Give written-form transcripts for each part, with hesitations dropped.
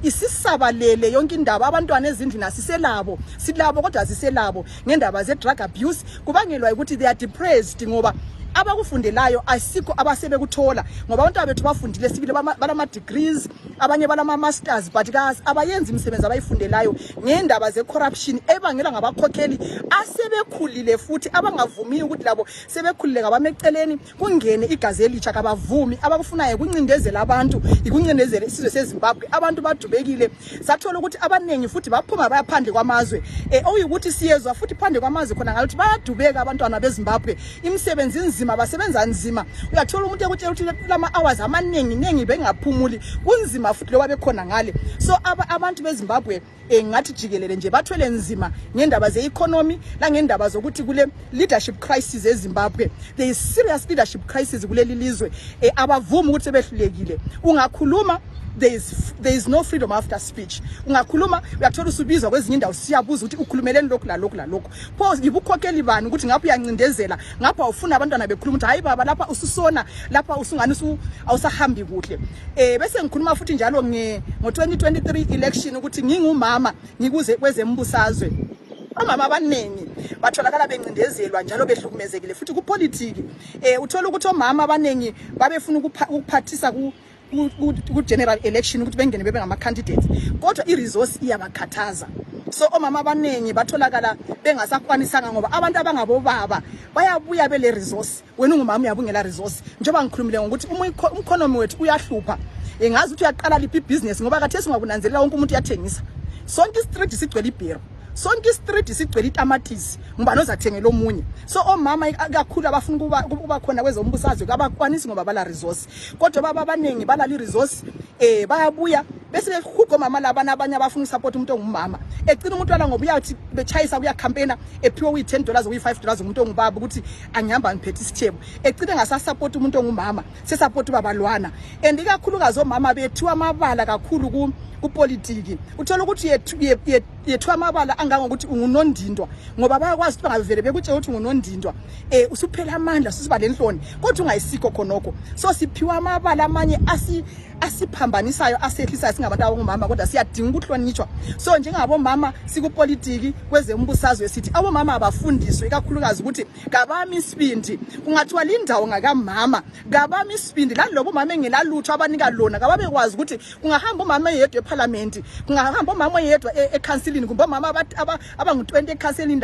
isisabalele yonke indaba abantwana ezindlini asiselabo silabo kodwa asiselabo ngendaba ze drug abuse kubangelwa ukuthi they are depressed ngoba abakufundelayo asikho abasebe kuthola ngoba abantu bethu bafundile sibile balama degrees abanye balama masters but abayenzi imisebenzi abayifundelayo ngendaba ze corruption ebangela ngabakhokheli asebekhulile futhi abangavumi ukuthi labo sebekhulile ngabameceleni kungene igazi elitsha kabavumi abakufunayo kuncindezela abantu ikuncindezela isizwe seZimbabwe abantu badubekile sathola ukuthi abanengi futhi baphuma bayaphandle kwamazwe oyikuthi siyezwa futhi phandle kwamazwe khona ngathi bayadubeka abantwana beZimbabwe imisebenzi nzima basebenza nzima uyathola umuntu ekutshela ukuthi lama hours amaningi bengaphumuli kunzima futhi loba bekhona ngale so abantu beZimbabwe ngathi jikelele nje bathwele nzima ngendaba ze-economy la ngendaba zokuthi kule leadership crisis eZimbabwe there is serious leadership crisis kuleli lizwe abavumi ukuthi sebehlulekile ungakhuluma there is no freedom after speech ungakhuluma uyathola usubizwa kwezinye indawo siyabuza ukuthi ukhulumeleni lokhu la lokhu pho ngibukhokheli bani ukuthi ngapha uyancindezela ngapha ufuna abantwana bekhuluma ukuthi hayi baba lapha ususona lapha usungani awusahambi kuhle bese ngikhuluma futhi njalo ngo2023 election ukuthi ngingumama ngikuze kwezembusazwe omama abanengi batholakala bencindezelwa njalo behlukumezekile futhi kupolitiki uthola ukuthi omama abanengi babefuna ukuphathisa ku general election ukuthi bengene bebe ngama candidates kodwa iresource iyabakhathaza so omama abanengi batholakala bengasakwanisanga ngoba abantu abangabo baba bayabuya bele resource wena ungumama uyabungela resource njengoba ngikhulumile ngokuthi umkhonomi wethu uyahlupha engazi ukuthi uyaqala liphi business ngoba khathesi ungabunanzelela wonke umuntu uyathengisa sonke street sigcwele ibhero sonke street sigcwele itamatisi ngoba nozathengela omunye so omama kakhulu abafuna kuba khona kwezombusazwe kabakwanisi ngoba bala resource kodwa baba abanengi balali resource bayabuya bese behugo mama labana abanye abafuna support umuntu ongumama ecina umuntu wala ngoba uyathi bechayisa kuya campaigner ephiwe uyi$10 uyi$5 umuntu ongubaba ukuthi angihamba ngiphethe isithebo ecina ngasa support umuntu ongumama se support babalwana and ikakhulukazi omama bethu amabala kakhulu kupolitiki uthola ukuthi yethu amabala angangokuthi ungunondindwa ngoba bayakwazi ukuthi bangavele bekutshela ukuthi ungunondindwa usuphela amandla susiba lenhloni kodwa ungayisikho khonoko so siphiwa amabala amanye asiphambanisayo asehlisayo singabantu abangumama kodwa siyadinga ukuhlonitshwa so njengabo mama sikupolitiki kwezembusazwe sithi abomama abafundiswe ikakhulukazi ukuthi kabami isibindi kungathiwa lindawo ngakamama kabami isibindi la lobo mama engelalutho abanika lona kababekwazi ukuthi kungahamba umama yedwa eparliament kungahamba umama yedwa ecounseling kumbe mama abangu20 ecounseling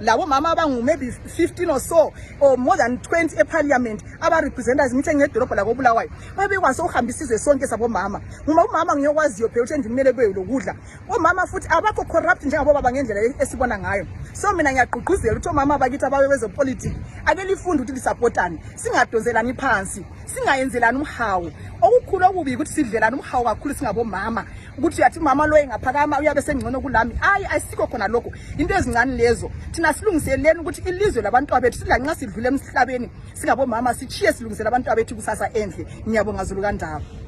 labo mama abangu maybe 15 or so or more than 20 eparliament aba representatives ngithe ngedolobha la koBulawayo babekwazi uhambisizwe sonke sabo mama uma umama ngiyokwaziyo phela ukuthi ndimele kwe lokudla omama futhi abakho corrupt njengabo baba ngendlela esibona ngayo so mina ngiyaqhuquzela ukuthi omama bakithi abawe kwezopolitiki ake lifunde ukuthi lisupportane singadonzelani phansi singayenzelani umhawu okukhulu okubi ukuthi sidlelana umhawu kakhulu singabo mama ukuthi yathi mama lo engaphakama uyabe sengcono kulami ayisikho khona lokho into ezincane lezo thina silungiseleni ukuthi ilizwe labantu abethu silanxa sidlule emhlabeni singabo mama sichiye silungisela abantu abethu kusasa endle ngiyabonga Zulu kaNdaba.